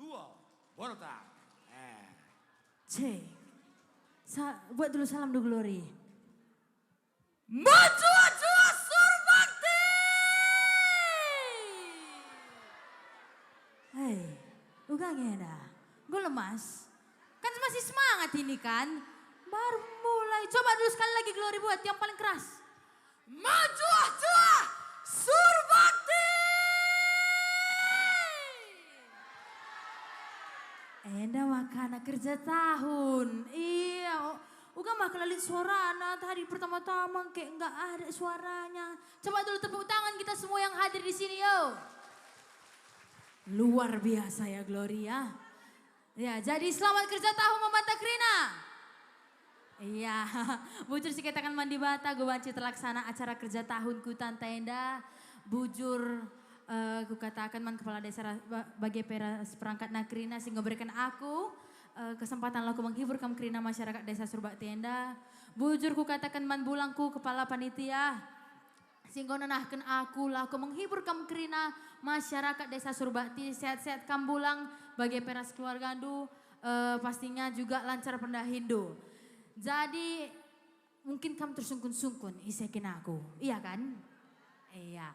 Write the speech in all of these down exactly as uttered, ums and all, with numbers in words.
Dua, Bonotak. Eh. Cek. Sa-, buat dulu salam dulu, Glory. Mejuah-juah Surbakti! Hei, uga nge enda? Enggo lemas? Kan masih semangat ini kan? Baru mulai. Coba dulu sekali lagi, Glory, buat yang paling keras. Mejuah-juah Surbakti! Enda makana kerja tahun. Iya, o-, uga maka la lit suarana tadi pertama-tama, kayak nggak ada suaranya. Coba dulu tepuk tangan kita semua yang hadir di sini, yo. Luar biasa ya, Gloria. Ya, jadi selamat kerja tahun man banta kerina. Iya, bujur si kataken man Dibata, enggo banci terlaksana acara kerja tahun Kutanta enda. Bujur, eh, kukataken man Kepala Desa ra-, ba-, bage pe ras perangkatna kerina si enggo berikan aku, eh, kesempatan lako menghibur kam kerina masyarakat Desa Surbakti enda. Bujur kukataken man bulangku, Kepala Panitia, si enggo nenahken aku lako menghibur kam kerina masyarakat Desa Surbakti. Sehat-sehat kam bulang, bage pe ras keluargandu, eh, pastinya juga lancar pendahinndu. Jadi, mungkin kam tersungkun-sungkun ise kin aku, iya kan? Iya.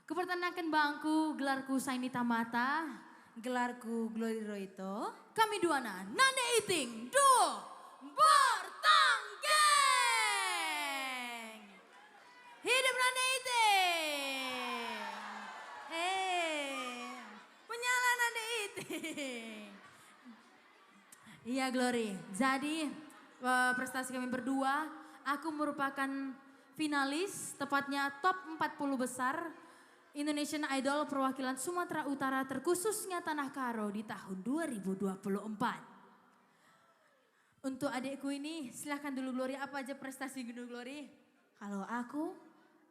Kuperkenalken bangku, gelarku Saini Tamata. Gelarku Glory Royto. Kami duana Nande Iting, duo Bertanggeng. Hidup Nande Iting. Eh, menyala Nande Iting. Iya, Glory. Jadi, eh, prestasi kami berdua, aku merupakan finalis, tepatnya top empat puluh besar Indonesian Idol perwakilan Sumatera Utara, terkhususnya Tanah Karo di tahun dua ribu dua puluh empat. Untuk adikku ini, silahkan dulu, Glory. Apa aja prestasi dulu, Glory? Kalau aku,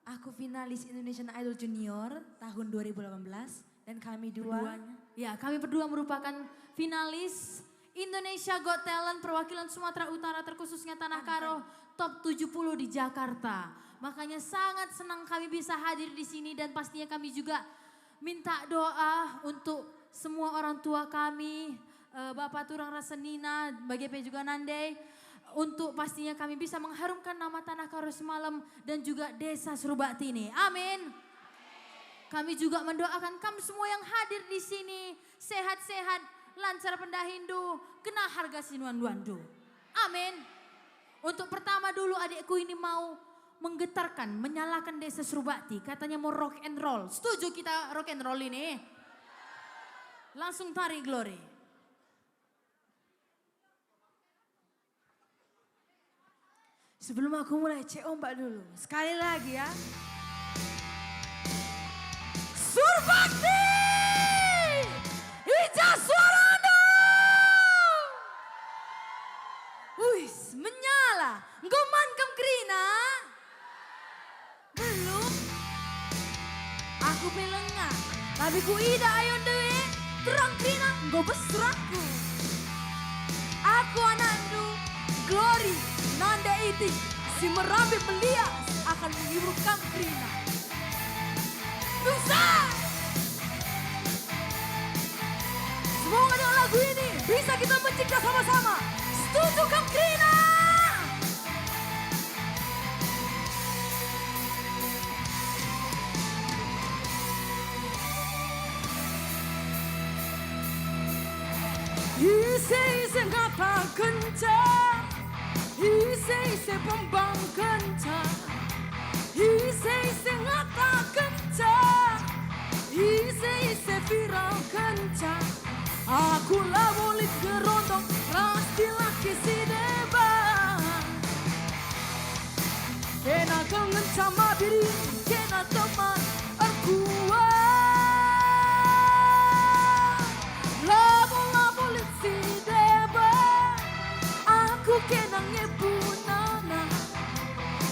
aku finalis Indonesian Idol Junior tahun dua ribu delapan belas, dan kami dua. Keduanya. Ya, kami berdua merupakan finalis Indonesia Got Talent perwakilan Sumatera Utara, terkhususnya Tanah Karo, top tujuh puluh di Jakarta. Makanya sangat senang kami bisa hadir di sini dan pastinya kami juga minta doa untuk semua orang tua kami, eh, Bapa turang ras senina, bage pe juga Nande, untuk pastinya kami bisa mengharumkan nama Tanah Karo semalam dan juga Desa Surbakti ini. Amin. Kami juga mendoakan kam semua yang hadir di sini sehat-sehat, lancar pendahinndu, kena harga sinuan-nuanndu. Amin. Untuk pertama dulu adikku ini mau menggetarkan, menyalakan Desa Surbakti, katanya mau rock and roll. Setuju kita rock and roll ini? Langsung tarik, Glory. Sebelum aku mulai, cek ombak dulu. Sekali lagi ya. Surbakti! I ja suarandu! Uis, menyala. Enggo man kam kerina? Belum. Aku pe langa. Tapi kuidah ayo ndewe, terang kerina enggo besur aku. Aku anakndu, Glory, Nande Iting, si merambe melias akan menghibur kam kerina. Dusa! Semoga dengan lagu ini bisa kita mencipta sama-sama. Setuju kam kerina? Ise-ise ngatakenca, ise-ise pembangkenca, ise-ise ngatakenca, ise-ise viralkenca, aku labo lit ngerondong ras dilaki si deban. Kena kal ngenca mabiri, kena teman erkuah. Labo-labo lit si deban, aku kena nge punana.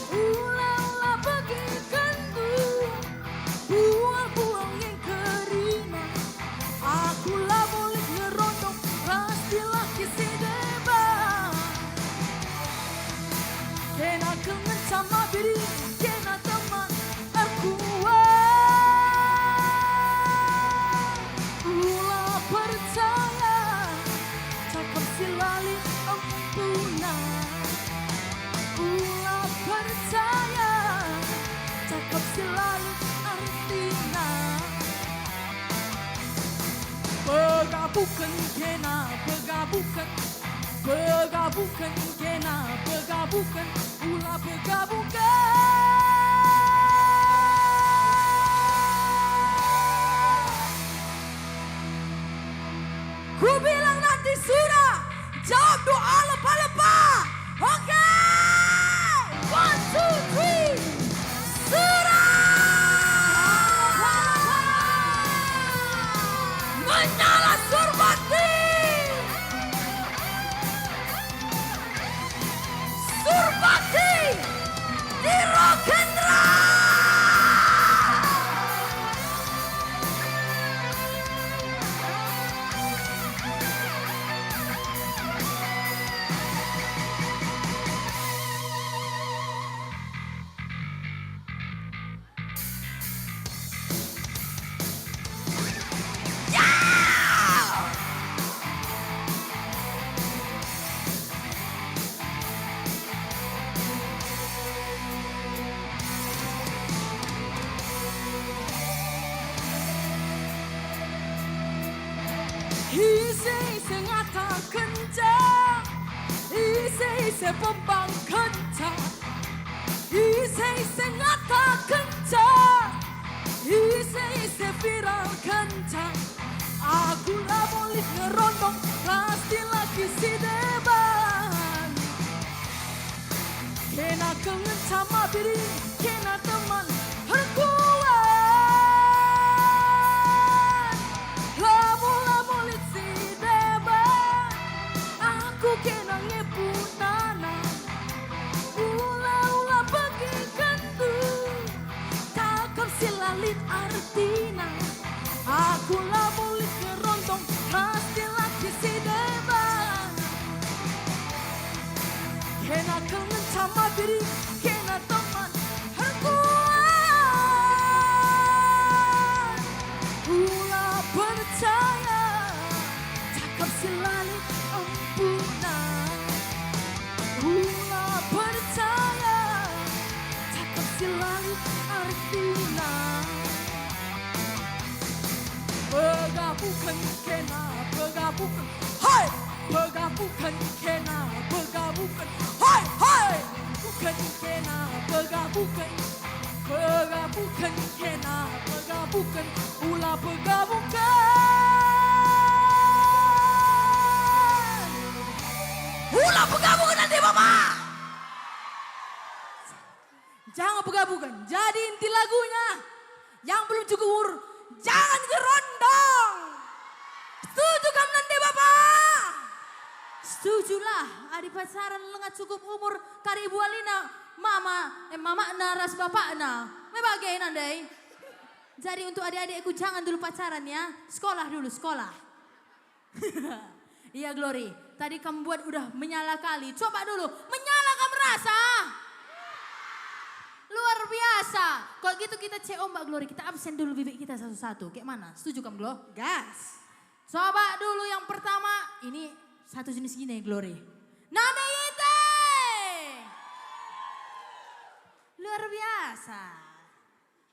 Ula-ula begikenndu, buang-buang nge kerina. Aku labo lit ngerondong ras dilaki si deban. Kena kal ngenca mabiri, kena teman erkuah. Ula percaya Buken kena begabuken, begabuken kena begabuken, ula begabuken. Kubilang nanti sura, jawab doa lepa-lepa. Oke. One, two, three. Sura! Menyala Surbakti! Surbakti! Di Rock and Roll! Ise-ise ngatakenca, ise-ise pembangkenca, ise-ise ngatakenca, ise-ise viralkenca, aku labo lit ngerondong, pasti laki si deban. Kena kal ngenca mabiring, kena teman erkuan. Labo-labo lit si deban, aku kena nge punana. Ula-ula begikenndu, takap si la lit artina. Aku labo lit ngerondong, pasti laki si deban. Kena kal ngenca mabiring, kena teman erkuan. Ula percaya, cakap si la lit empuna. Ula percaya, cakap si la lit artina. Begabuken kena, begabuken, hai! Begabuken kena, begabuken, hai, hai! Buken kena, begabuken, begabuken kena, begabuken, ula begabuken. Ula begabuken ate baba. Jangan begabuken. Jadi inti lagunya, yang belum cukup umur, jangan gerondong. Setuju kam nande bapa? Setujulah, adi pacaran langa cukup umur kari bualina mama, eh, mamakna ras bapakna. Me bage nande. Jadi untuk adik-adikku jangan dulu pacaran ya, sekolah dulu, sekolah. Iya, Glory. Tadi kamu buat udah menyala kali. Coba dulu, menyala kamu rasa? Luar biasa. Kalau gitu kita cek ombak, Glory. Kita absen dulu bibik kita satu-satu. Kayak mana? Setuju kamu, Glo? Gas. Coba dulu yang pertama. Ini satu jenis gini, Glory. Name Yete. Luar biasa.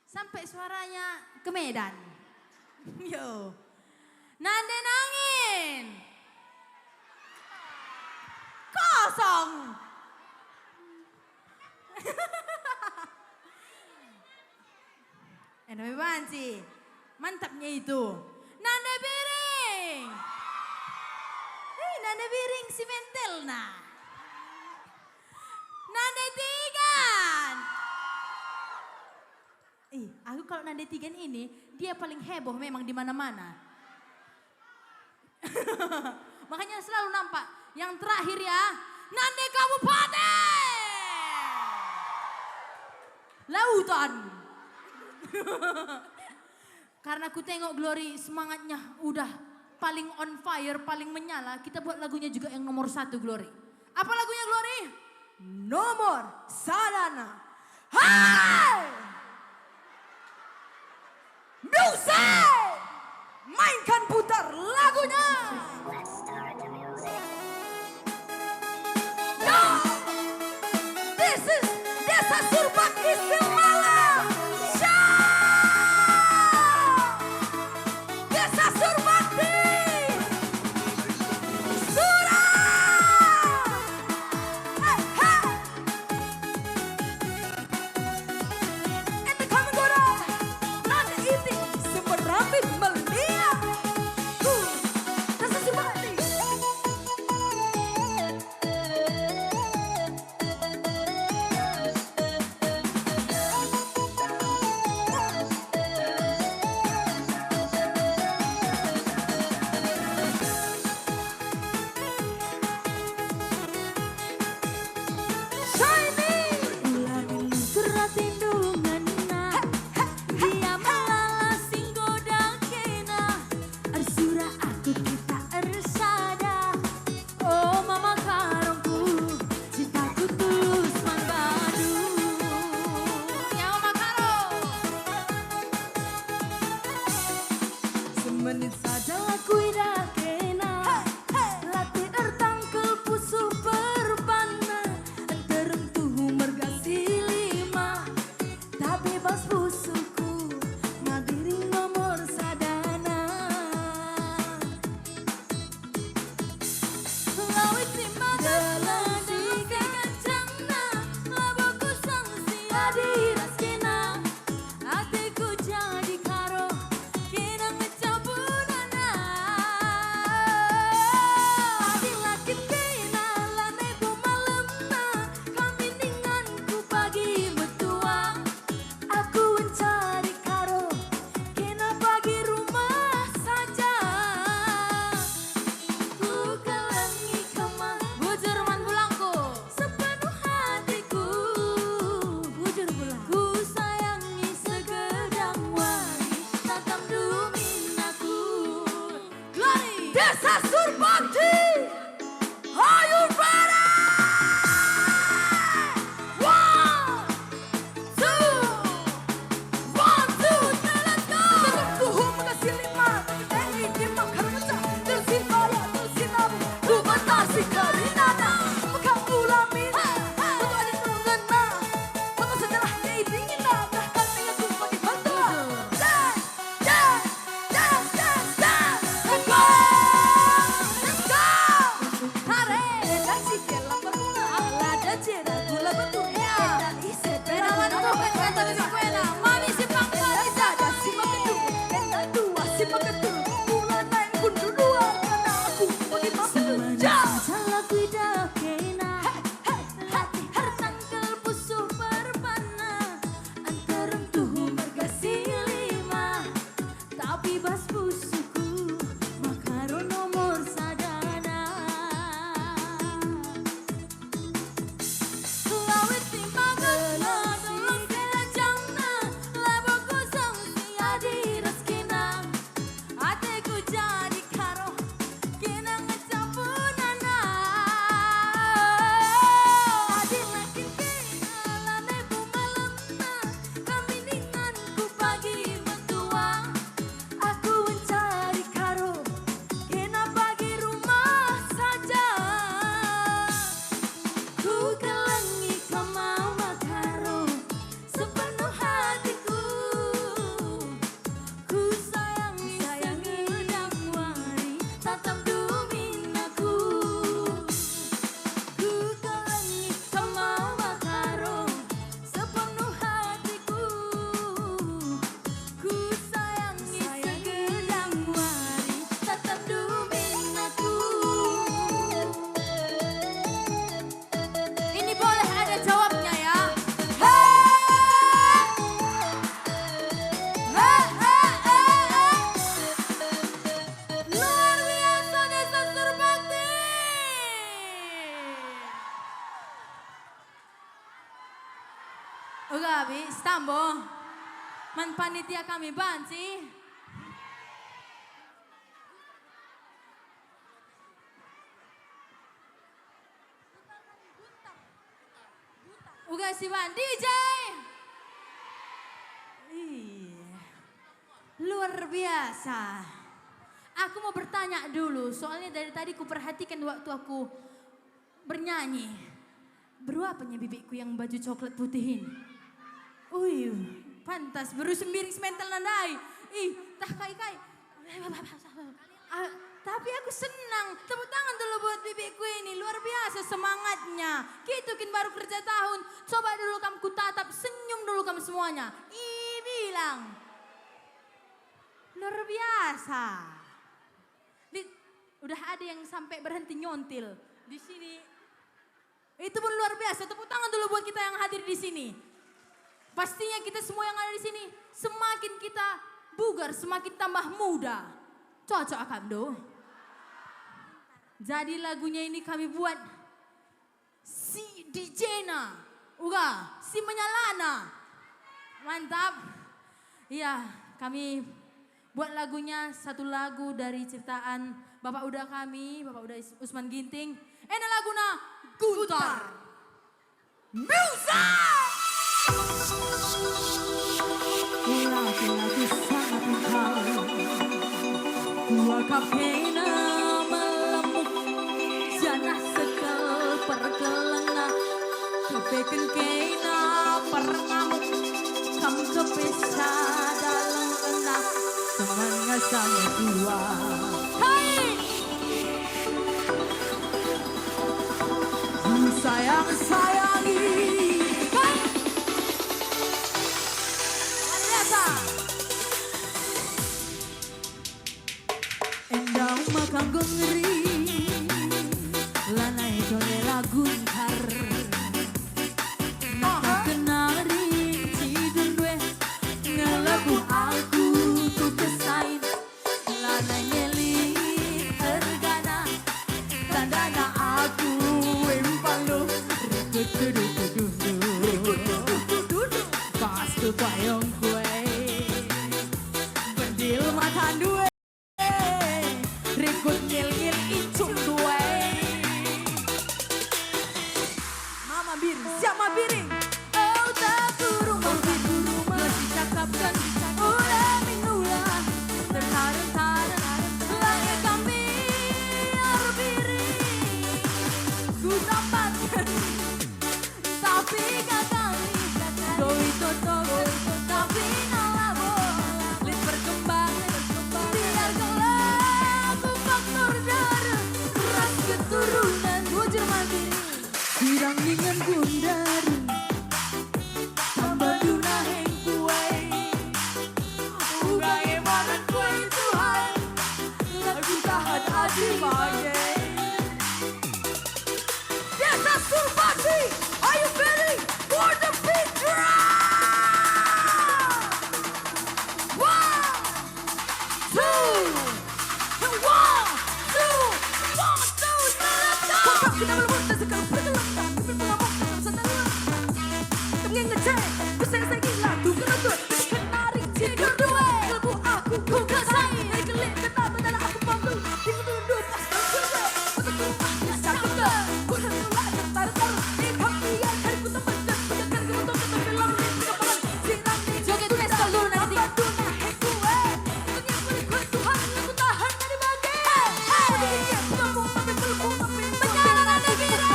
Sampai suaranya ke Medan. Yo. Nande nangin. Kosong. Enak banci. Mantapnya itu. Nande biring. Hei, nande biring si mentelna. Nande tigan. Ih, aku kalau nande tigan ini, dia paling heboh memang di mana-mana. Makanya selalu nampak. Yang terakhir ya, nande kabupaten. Lautan. Karena ku tengok Glory semangatnya udah paling on fire, paling menyala, kita buat lagunya juga yang nomor satu, Glory. Apa lagunya, Glory? Nomor sadana. Hai! Musik! Mainkan putar lagunya. Yo! This is Desa Surbakti Semalam. Show! Desa Surbakti. Kuidah kena, latih ertangkel pusuh perbanna, nterem tuhu merga si lima, tapi bas pusuhku, madiring nomor sadana. Lawit si magas dalam si kancangna, labo kusang si adi ras kena. Ateku jadi karo kena ngecabunana. Adi la kin kena lanai bo malemna, kami ninganku pagi metua. Aku encari karo kena pagi rumah saja. Kukelengi kemah. Bujur man pulangku. Sepenuh hatiku. Bujur pulang. Kusayangi segedang wari, tatam dumin aku. Glory. Desa Surbakti. Are you ready? One, two, one, two, three, let's go! Tuhu mega si lima, eh, ini mekar ngecah, terus si pala, terus si nabu, ku batasi karinana, mekar ulamin, untuk ada nungena, untuk sejarah ini, nah, kan dengan tumpah di bantuan. Dance, dance, dance, dance, dance. Let's go! Let's go! Tare, dan si kela perguna, ala dan cera gula betul. Ya. Dan isi perawan tuh, kan kata besi kuena. Mami si pangkal, dan si maketu, dan dua si maketu. Mula naik pun dua, karena aku bagi maksud. Semuanya salah kuidah kena. Hati ertangkel pusuh perbanna, nterem tuhu merga si lima, tapi bas pusuhku, makaro nomor sadana. Lawit si magas, madolong selajangna, labo kusang si adi ras kena. Ateku jadi karo kena ngecabunana. Adi la kin kena lanai bo malemna, kami ninganku pagi metua. Aku encari karo kena pagi rumah saja. Kukelengi kemah makaro sepenuh hatiku. Kusayangi segedang wari, tatam dumin aku. Kukelengi kemah makaro sepenuh hatiku. Kusayangi segedang wari, tatam dumin aku. Ini boleh ada jawabnya, ya. He! He, he, he, he. Luar biasa Desa Surbakti. Uga, Abi, sitambo. Man panitia kami banci. Uga si ban, D J. Ih, luar biasa. Aku mau bertanya dulu, soalnya dari tadi kuperhatikan waktu aku bernyanyi. Beru apanya bibikku yang baju coklat putih ini? Ui, pantas beru sembiring semental nandai. Ih, tah kai-kai. Ah, tapi aku senang. Tepuk tangan dulu buat bibikku ini. Luar biasa semangatnya. Gitu kin baru kerja tahun. Coba dulu kam kutatap, senyum dulu kam semuanya. Ih, bilang. Luar biasa. Di, udah ada yang sampai berhenti nyontil. Di sini. Itu pun luar biasa. Tepuk tangan dulu buat kita yang hadir di sini. Pastinya kita semua yang ada di sini, semakin kita bugar, semakin tambah muda. Cocok akapndu? Jadi lagunya ini kami buat si D J-na, uga, si menyalana. Mantap. Iya, kami buat lagunya satu lagu dari ciptaan Bapak Uda kami, Bapak Uda Is-, Usman Ginting. Ena laguna Guntar. Music! Laki-laki sangat engkau. Kap kena melemuk, janah sekel perkelengna. Kepeken kena permamuk, kam kepe sada lengena. Teman ngasam dua. Hai! Ku sayang-sayangi. Hai! Luar biasa. Enda maka enggo ngeri, lanai jole lagu ntar. Nata kenari cidun due, ngelebuh aku tu kesain, lanai ngeli ergana, tandana aku empang lu, rikut tudu tudu tudu, pas tu payung kue, bendil mata due. Rikut ngil-ngil incung due. Mama Biring, siap Mama Biring. Oh, tak kurung, tak kurung, masih cakapkan. Ula minula, tertareng-tareng, langit kami, air biring. Ku dapatkan. Tapi gagal, doi toto, tapi nalabo. Lit perkembangan, biar kelak aku faktor darah, ras keturunan. Dua Jerman diri. Sirang ningen gundari, tambah duna heng kuai. Uga emanen kuai Tuhan, lagu tahan adi bage. Desa Surbakti, are you ready for the big drum? One, two, one, two, one, two, three, let's go! Kompak kita belum tersegar, bergelangan, tapi pengamuk dalam sana. Kami ngecek, besai-sai gila, tuh kena tuh, kena ring, cikur dua, lebu aku, ku kasai, dari kelik, kena, kena, aku malu, di betul, dua, Joget pesta dulu nanti. Penyanyi nanti, Bire.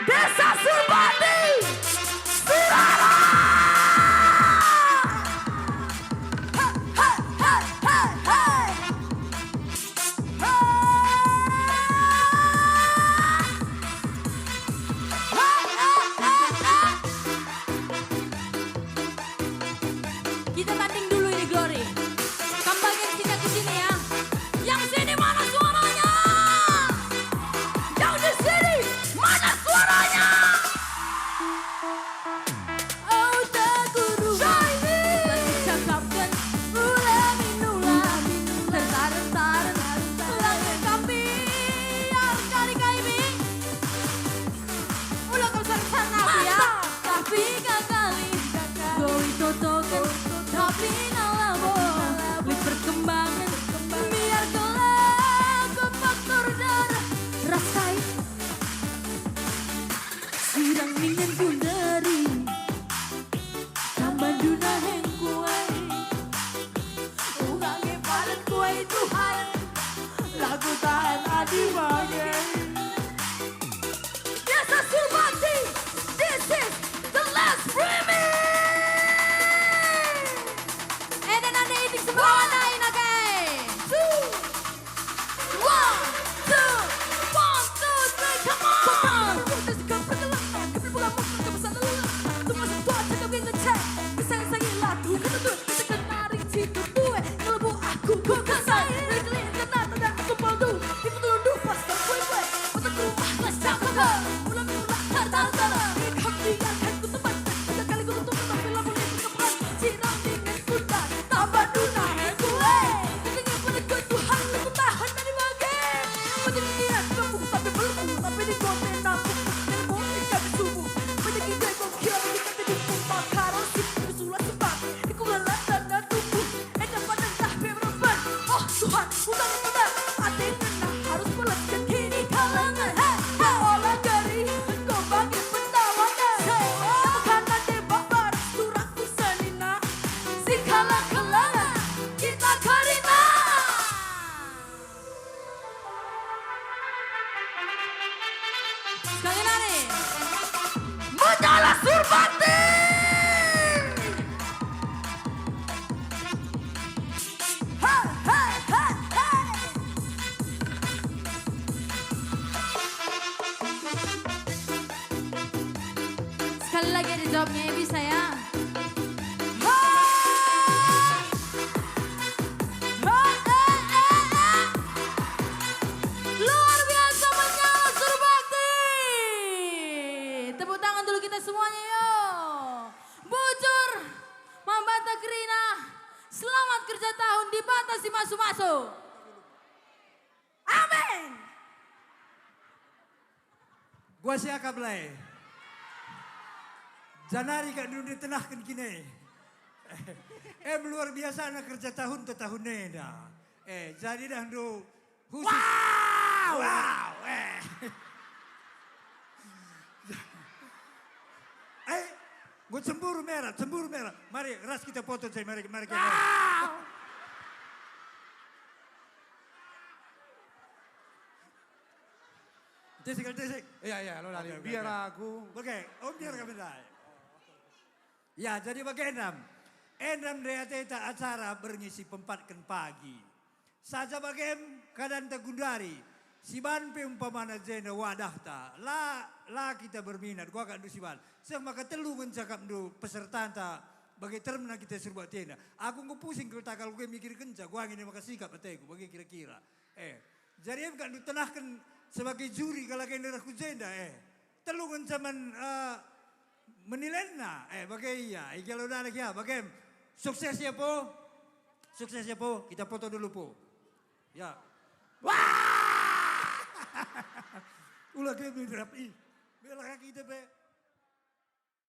Desa Surbakti, Surabaya! He, he, he, he, he! He! He, he, he, he! Kita tanding dulu ini, Glory. Kembalian kita ke sini, ya. Yang sini mana suaranya? Yang di sini mana suaranya? Oh, tak guru. Shiny. Masih cakapkan. Ula minula. Tertareng-tareng. Langit kami. Yang dari kami. Ulang kau sana, ya. Tapi gagali, doi totoken, tapi nalabo. Lit perkembangan, biar kelak ku faktor darah. Rasai. Sirang ningen gundari. Tambah duna heng kuai. Uga nge paren kuai Tuhan. Lagu tahan adi bage. Desa Surbakti, this is the last remix. Enda nande itik semua nai nake. Two, one, two, one, two, three, come on. Pede kote nampuk, dan kote kami subuh. Pede kita kong kira, pede kita dukung, pakaro si bersulah sepat. Di kuala tanda tubuh, enda padan tah pe berempat. Oh Tuhan, utang utang, ate ngena harus belas kekini kalangan. Hei, hei, ola gari, engkau bagi pendalangan. Hei, hei, kanan deba baris, surat kusanina. Si kalang-kalangan, kita karina. Sekali nari. Menyala Surbakti. He, he, he, he. Sekali lagi ada jawabnya, bisa ya? Luar biasa menyala Surbakti. Tepuk tangan dulu kita semuanya, yo. Bujur, mambata kerina. Selamat kerja tahun, Dibata si masu-masu. Amin. Gua siakap lai. Janari kak ndu tenahken kine. Em luar biasana kerja tahun te tahun enda. Eh, jadi dah ndu khusus. Wow! Wow, eh. Eh, gua cemburu merah, cemburu merah. Mari, ras kita foto, coy. Mari, mari kita. Wow! Tisik, tisik. Iya, iya, lo dari. Oke, oke, biar oke. Aku. Oke, oh, biar kami dah. Ya, jadi bage enda. Enda ndai ateta acara berngi si pempatken pagi. Saja bagem keadanta gundari. Si ban pe umpamana jenda wadahta. La, la kita berminat, gua kak ndu si ban. Seh maka telu ngenca kap ndu pesertanta bage termna kita Surbakti enda. Aku enggo pusing kal takal gue mikirkenca, gua ngine maka sikap ateku, bage kira-kira. Eh, jadi em kak ndu tenahken sebagai juri kalak enda reh ku jenda, eh. Telu ngenca man, eh, menilenna, eh, bage ia, i Galo danak ia, bagem. Sukses ya, Po. Sukses ya, Po. Kita foto dulu, Po. Ya. Wah! Ula ke midrap, ih. Bela kaki ite pe.